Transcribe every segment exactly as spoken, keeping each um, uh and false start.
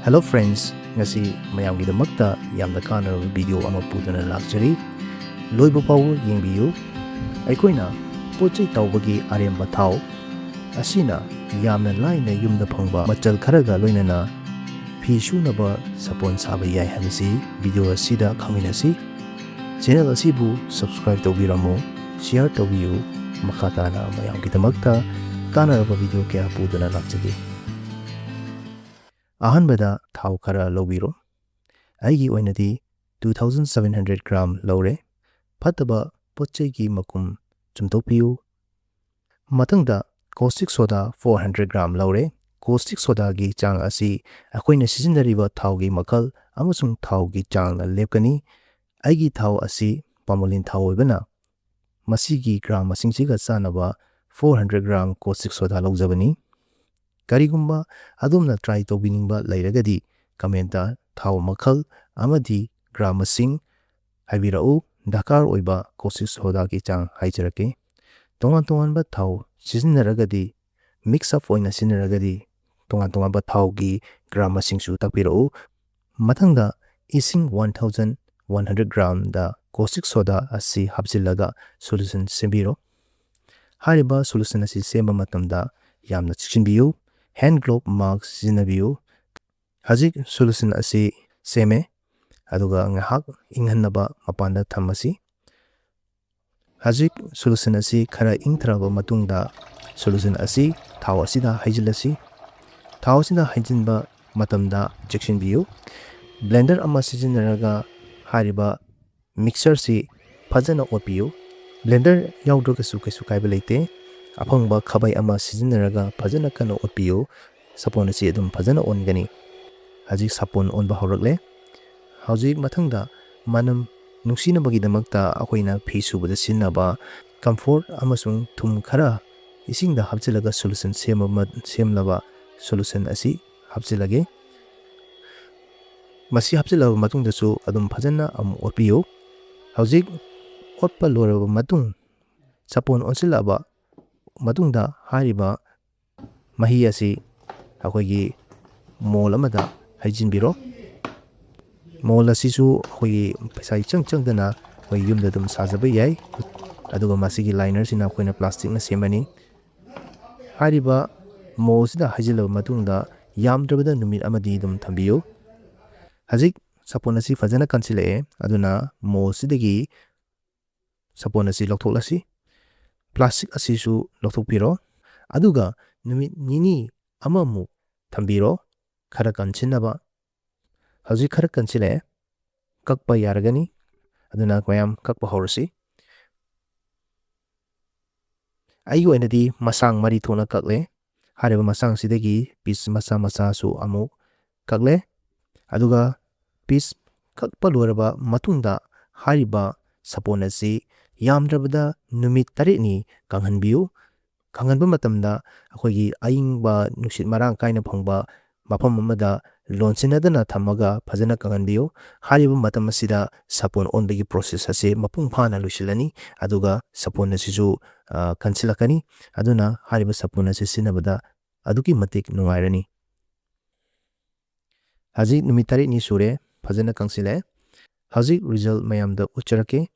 Hello friends, ꯉꯁꯤ ꯃꯌꯥꯝꯒꯤꯗꯃꯛꯇ ꯌꯥꯝꯅ ꯀꯥꯟꯅꯔꯕ video ꯑꯃ ꯄꯨꯗꯨꯅ ꯂꯥꯛꯆꯔꯤ꯫ ꯂꯣꯏꯕ ꯐꯥꯎꯕ ꯌꯦꯡꯕꯤꯌꯨ꯫ ꯑꯩꯈꯣꯏꯅ ꯄꯣꯠ ꯆꯩ ꯇꯥꯎꯕꯒꯤ ꯑꯔꯦꯝꯕ ꯊꯥꯎ ꯑꯁꯤꯅ ꯌꯥꯝꯅ ꯂꯥꯏꯅ ꯌꯨꯝꯗ ꯐꯪꯕ ꯃꯆꯜ ꯈꯔꯒ ꯂꯣꯏꯅꯅ ꯐꯤ ꯁꯨꯅꯕ ꯁꯥꯄꯣꯟ ꯁꯥꯕ ꯌꯥꯏ ꯍꯥꯏꯕꯁꯤ video ꯑꯁꯤꯗ ꯈꯪꯃꯤꯟꯅꯁꯤ꯫ Channel ꯑꯁꯤꯕꯨ subscribe ꯇꯧꯕꯤꯔꯝꯃꯨ, share ꯇꯧꯕꯤꯌꯨ꯫ ꯃꯈꯥ ꯇꯥꯅ ꯃꯌꯥꯝꯒꯤꯗꯃꯛꯇ ꯀꯥꯟꯅꯔꯕ video ꯀꯌꯥ ꯄꯨꯗꯨꯅ ꯂꯥꯛꯆꯒꯦ꯫ ꯑꯍꯥꯟꯕꯗ ꯊꯥꯎ ꯈꯔ ꯂꯧꯕꯤꯔꯣ꯫ ꯑꯩꯒꯤ ꯑꯣꯏꯅꯗꯤ two thousand seven hundred gram ꯂꯧꯔꯦ꯫ ꯐꯠꯇꯕ ꯄꯣꯠ ꯆꯩꯒꯤ ꯃꯀꯨꯝ ꯆꯨꯝꯊꯣꯛꯄꯤꯌꯨ꯫ ꯃꯊꯪꯗ caustic soda four hundred gram ꯂꯧꯔꯦ꯫ Caustic sodaꯒꯤ ꯆꯥꯡ ꯑꯁꯤ ꯑꯩꯈꯣꯏꯅ ꯁꯤꯖꯤꯟꯅꯔꯤꯕ ꯊꯥꯎꯒꯤ ꯃꯈꯜ ꯑꯃꯁꯨꯡ ꯊꯥꯎꯒꯤ ꯆꯥꯡꯅ ꯂꯦꯞꯀꯅꯤ꯫ ꯑꯩꯒꯤ ꯊꯥꯎ ꯑꯁꯤ ꯄꯥꯃꯣꯂꯤꯟ ꯊꯥꯎ ꯑꯣꯏꯕꯅ ꯃꯁꯤꯒꯤ gram ꯃꯁꯤꯡꯁꯤꯒ ꯆꯥꯟꯅꯕ four hundred gram caustic soda ꯂꯧꯖꯕꯅꯤ꯫ ꯀꯔꯤꯒꯨꯝꯕ ꯑꯗꯣꯝꯅ try ꯇꯧꯕꯤꯅꯤꯡꯕ ꯂꯩꯔꯒꯗꯤ commentꯇ ꯊꯥꯎ ꯃꯈꯜ ꯑꯃꯗꯤ gram ꯃꯁꯤꯡ ꯍꯥꯏꯕꯤꯔꯛꯎ꯫ ꯗꯔꯀꯥꯔ ꯑꯣꯏꯕ caustic sodaꯒꯤ ꯆꯥꯡ ꯍꯥꯏꯖꯔꯛꯀꯦ꯫ ꯇꯣꯉꯥꯟ ꯇꯣꯉꯥꯟꯕ ꯊꯥꯎ ꯁꯤꯖꯤꯟꯅꯔꯒꯗꯤ, mix up ꯑꯣꯏꯅ ꯁꯤꯖꯤꯟꯅꯔꯒꯗꯤ ꯇꯣꯉꯥꯟ ꯇꯣꯉꯥꯟꯕ ꯊꯥꯎꯒꯤ gram ꯃꯁꯤꯡꯁꯨ ꯇꯥꯛꯄꯤꯔꯛꯎ꯫ ꯃꯊꯪꯗ ꯏꯁꯤꯡ one thousand one hundred gramꯗ caustic soda ꯑꯁꯤ ꯍꯥꯞꯆꯤꯜꯂꯒ solution ꯁꯦꯝꯕꯤꯔꯣ꯫ ꯍꯥꯏꯔꯤꯕ solution ꯑꯁꯤ ꯁꯦꯝꯕ ꯃꯇꯝꯗ ꯌꯥꯝꯅ ꯆꯦꯛꯁꯤꯟꯕꯤꯌꯨ꯫ Hand glove mask ꯁꯤꯖꯤꯟꯅꯕꯤꯌꯨ꯫ ꯍꯧꯖꯤꯛ solution ꯑꯁꯤ ꯁꯦꯝꯃꯦ, ꯑꯗꯨꯒ ꯉꯥꯏꯍꯥꯛ ꯏꯪꯍꯟꯅꯕ ꯃꯄꯥꯟꯗ ꯊꯝꯃꯁꯤ꯫ ꯍꯧꯖꯤꯛ solution ꯑꯁꯤ ꯈꯔ ꯏꯪꯊꯔꯕ ꯃꯇꯨꯡꯗ solution ꯑꯁꯤ ꯊꯥꯎ ꯑꯁꯤꯗ ꯍꯩꯖꯤꯜꯂꯁꯤ꯫ ꯊꯥꯎ ꯑꯁꯤꯗ ꯍꯩꯖꯤꯟꯕ ꯃꯇꯝꯗ ꯆꯦꯛꯁꯤꯟꯕꯤꯌꯨ꯫ Blender ꯑꯃ ꯁꯤꯖꯤꯟꯅꯔꯒ ꯍꯥꯏꯔꯤꯕ mixtureꯁꯤ ꯐꯖꯅ ꯑꯣꯠꯄꯤꯌꯨ꯫ Blender ꯌꯥꯎꯗ꯭ꯔꯒꯁꯨ ꯀꯩꯁꯨ ꯀꯥꯏꯕ ꯂꯩꯇꯦ꯫ ꯑꯐꯪꯕ ꯈꯥꯕꯩ ꯑꯃ ꯁꯤꯖꯤꯟꯅꯔꯒ ꯐꯖꯅ ꯀꯟꯅ ꯑꯣꯠꯄꯤꯌꯨ꯫ ꯁꯥꯄꯣꯟ ꯑꯁꯤ ꯑꯗꯨꯝ ꯐꯖꯅ ꯑꯣꯟꯒꯅꯤ꯫ ꯍꯧꯖꯤꯛ ꯁꯥꯄꯣꯟ ꯑꯣꯟꯕ ꯍꯧꯔꯛꯂꯦ꯫ ꯍꯧꯖꯤꯛ ꯃꯊꯪꯗ ꯃꯅꯝ ꯅꯨꯡꯁꯤꯅꯕꯒꯤꯗꯃꯛꯇ ꯑꯩꯈꯣꯏꯅ ꯐꯤ ꯁꯨꯕꯗ ꯁꯤꯖꯤꯟꯅꯕ comfort ꯑꯃꯁꯨꯡ ꯊꯨꯝ ꯈꯔ ꯏꯁꯤꯡꯗ ꯍꯥꯞꯆꯤꯜꯂꯒ solution ꯁꯦꯝꯕ ꯃ-, ꯁꯦꯝꯂꯕ solution ꯑꯁꯤ ꯍꯥꯞꯆꯤꯜꯂꯒꯦ꯫ ꯃꯁꯤ ꯍꯥꯞꯆꯤꯜꯂꯕ ꯃꯇꯨꯡꯗꯁꯨ ꯑꯗꯨꯝ ꯐꯖꯅ ꯑꯃꯨꯛ ꯑꯣꯠꯄꯤꯌꯨ꯫ ꯍꯧꯖꯤꯛ ꯑꯣꯠꯄ ꯂꯣꯏꯔꯕ ꯃꯇꯨꯡ, ꯁꯥꯄꯣꯟ ꯑꯣꯟꯁꯤꯜꯂꯛꯑꯕ ꯃꯇꯨꯡꯗ ꯍꯥꯏꯔꯤꯕ ꯃꯍꯤ ꯑꯁꯤ ꯑꯩꯈꯣꯏꯒꯤ mould ꯑꯃꯗ ꯍꯩꯖꯤꯟꯕꯤꯔꯣ꯫ ꯃꯣꯜ ꯑꯁꯤꯁꯨ ꯑꯩꯈꯣꯏꯒꯤ ꯄꯩꯁꯥ ꯏꯆꯪ ꯆꯪꯗꯅ ꯑꯩꯈꯣꯏ ꯌꯨꯝꯗ ꯑꯗꯨꯝ ꯁꯥꯖꯕ ꯌꯥꯏ꯫ ꯑꯗꯨꯒ ꯃꯁꯤꯒꯤ ꯂꯥꯏꯅꯔꯁꯤꯅ ꯑꯩꯈꯣꯏꯅ ꯄ꯭ꯂꯥꯁꯇꯤꯛꯅ ꯁꯦꯝꯃꯅꯤ꯫ ꯍꯥꯏꯔꯤꯕ ꯃꯣꯜꯁꯤꯗ ꯍꯩꯖꯤꯜꯂꯕ ꯃꯇꯨꯡꯗ ꯌꯥꯝꯗ꯭ꯔꯕꯗ ꯅꯨꯃꯤꯠ ꯑꯃꯗꯤ ꯑꯗꯨꯝ ꯊꯝꯕꯤꯌꯨ꯫ ꯍꯧꯖꯤꯛ ꯁꯥꯄꯣꯟ ꯑꯁꯤ ꯐꯖꯅ ꯀꯟꯁꯤꯜꯂꯛꯑꯦ, ꯑꯗꯨꯅ ꯃꯣꯜꯁꯤꯗꯒꯤ ꯁꯥꯄꯣꯟ ꯑꯁꯤ ꯂꯧꯊꯣꯛꯂꯁꯤ꯫ ꯄ꯭ꯂꯥꯁꯇꯤꯛ ꯑꯁꯤꯁꯨ ꯂꯧꯊꯣꯛꯄꯤꯔꯣ꯫ ꯑꯗꯨꯒ ꯅꯨꯃꯤꯠ ꯅꯤꯅꯤ ꯑꯃꯃꯨꯛ ꯊꯝꯕꯤꯔꯣ, ꯈꯔ ꯀꯟꯁꯤꯟꯅꯕ꯫ ꯍꯧꯖꯤꯛ ꯈꯔ ꯀꯟꯁꯤꯜꯂꯛꯑꯦ, ꯀꯛꯄ ꯌꯥꯔꯒꯅꯤ꯫ ꯑꯗꯨꯅ ꯃꯌꯥꯝ ꯀꯛꯄ ꯍꯧꯔꯁꯤ꯫ ꯑꯩꯒꯤ ꯑꯣꯏꯅꯗꯤ ꯃꯁꯥꯡ ꯃꯔꯤ ꯊꯣꯛꯅ ꯀꯛꯂꯦ꯫ ꯍꯥꯏꯔꯤꯕ ꯃꯁꯥꯡꯁꯤꯗꯒꯤ ꯄꯤꯁ ꯃꯆꯥ ꯃꯆꯥꯁꯨ ꯑꯃꯨꯛ ꯀꯛꯂꯦ꯫ ꯑꯗꯨꯒ ꯄꯤꯁ ꯀꯛꯄ ꯂꯣꯏꯔꯕ ꯃꯇꯨꯡꯗ ꯍꯥꯏꯔꯤꯕ ꯁꯥꯄꯣꯟ ꯑꯁꯤ ꯌꯥꯝꯗ꯭ꯔꯕꯗ ꯅꯨꯃꯤꯠ ꯇꯔꯦꯠꯅꯤ ꯀꯪꯍꯟꯕꯤꯌꯨ꯫ ꯀꯪꯍꯟꯕ ꯃꯇꯝꯗ ꯑꯩꯈꯣꯏꯒꯤ ꯑꯏꯪꯕ ꯅꯨꯡꯁꯤꯠ ꯃꯔꯥꯡ ꯀꯥꯏꯅ ꯐꯪꯕ ꯃꯐꯝ ꯑꯃꯗ ꯂꯣꯟꯁꯤꯟꯅꯗꯅ ꯊꯝꯃꯒ ꯐꯖꯅ ꯀꯪꯍꯟꯕꯤꯌꯨ꯫ ꯍꯥꯏꯔꯤꯕ ꯃꯇꯝ ꯑꯁꯤꯗ ꯁꯥꯄꯣꯟ ꯑꯣꯟꯕꯒꯤ ꯄ꯭ꯔꯣꯁꯦꯁ ꯑꯁꯤ ꯃꯄꯨꯡ ꯐꯥꯅ ꯂꯣꯏꯁꯤꯜꯂꯅꯤ, ꯑꯗꯨꯒ ꯁꯥꯄꯣꯟ ꯑꯁꯤꯁꯨ, ꯑ, ꯀꯟꯁꯤꯜꯂꯛꯀꯅꯤ꯫ ꯑꯗꯨꯅ ꯍꯥꯏꯔꯤꯕ ꯁꯥꯄꯣꯟ ꯑꯁꯤ ꯁꯤꯖꯤꯟꯅꯕꯗ ꯑꯗꯨꯛꯀꯤ ꯃꯇꯤꯛ ꯅꯨꯡꯉꯥꯏꯔꯅꯤ꯫ ꯍꯧꯖꯤꯛ ꯅꯨꯃꯤꯠ ꯇꯔꯦꯠꯅꯤ ꯁꯨꯔꯦ, ꯐꯖꯅ ꯀꯪꯁꯤꯜꯂꯦ꯫ ꯍꯧꯖꯤꯛ ꯔꯤꯖꯜ ꯃꯌꯥꯝꯗ ꯎꯠꯆꯔꯛꯀꯦ꯫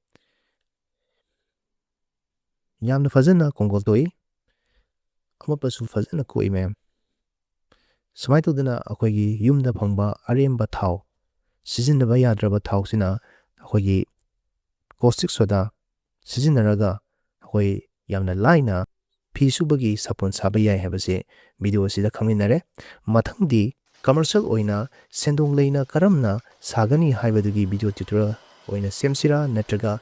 ꯌꯥꯝꯅ ꯐꯖꯅ ꯀꯣꯡꯒꯣꯜ ꯊꯣꯛꯏ, ꯑꯃꯣꯠꯄꯁꯨ ꯐꯖꯅ ꯀꯣꯛꯏ ꯃꯌꯥꯝ꯫ ꯁꯨꯃꯥꯏꯅ ꯇꯧꯗꯅ ꯑꯩꯈꯣꯏꯒꯤ ꯌꯨꯝꯗ ꯐꯪꯕ ꯑꯔꯦꯝꯕ ꯊꯥꯎ, ꯁꯤꯖꯤꯟꯅꯕ ꯌꯥꯗ꯭ꯔꯕ ꯊꯥꯎꯁꯤꯅ ꯑꯩꯈꯣꯏꯒꯤ ꯀꯣꯁꯇꯤꯛ ꯁꯣꯗꯥ ꯁꯤꯖꯤꯟꯅꯔꯒ ꯑꯩꯈꯣꯏ ꯌꯥꯝꯅ ꯂꯥꯏꯅ ꯐꯤ ꯁꯨꯕꯒꯤ ꯁꯥꯄꯣꯟ ꯁꯥꯕ ꯌꯥꯏ ꯍꯥꯏꯕꯁꯦ ꯚꯤꯗꯤꯑꯣ ꯑꯁꯤꯗ ꯈꯪꯃꯤꯟꯅꯔꯦ꯫ ꯃꯊꯪꯗꯤ ꯀꯃꯔꯁꯤꯌꯦꯜ ꯑꯣꯏꯅ ꯁꯦꯟꯗꯣꯡ ꯂꯩꯅ ꯀꯔꯝꯅ ꯁꯥꯒꯅꯤ ꯍꯥꯏꯕꯗꯨꯒꯤ ꯚꯤꯗꯤꯑꯣ ꯇ꯭ꯌꯨꯇꯣꯔꯤꯌꯦꯜ ꯑꯣꯏꯅ ꯁꯦꯝꯁꯤꯔꯥ, ꯅꯠꯇ꯭ꯔꯒ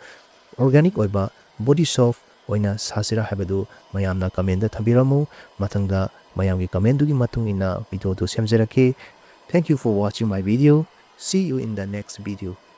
ꯑꯣꯔꯒꯥꯅꯤꯛ ꯑꯣꯏꯕ ꯕꯣꯗꯤ ꯁꯣꯞ ꯑꯣꯏꯅ ꯁꯥꯁꯤꯔꯥ ꯍꯥꯏꯕꯗꯨ ꯃꯌꯥꯝꯅ ꯀꯃꯦꯟꯗ ꯊꯝꯕꯤꯔꯝꯃꯨ꯫ ꯃꯊꯪꯗ ꯃꯌꯥꯝꯒꯤ ꯀꯃꯦꯟꯗꯨꯒꯤ ꯃꯇꯨꯡ ꯏꯟꯅ ꯚꯤꯗꯤꯑꯣꯗꯨ ꯁꯦꯝꯖꯔꯛꯀꯦ꯫ Thank you for watching my video. See you in the next video.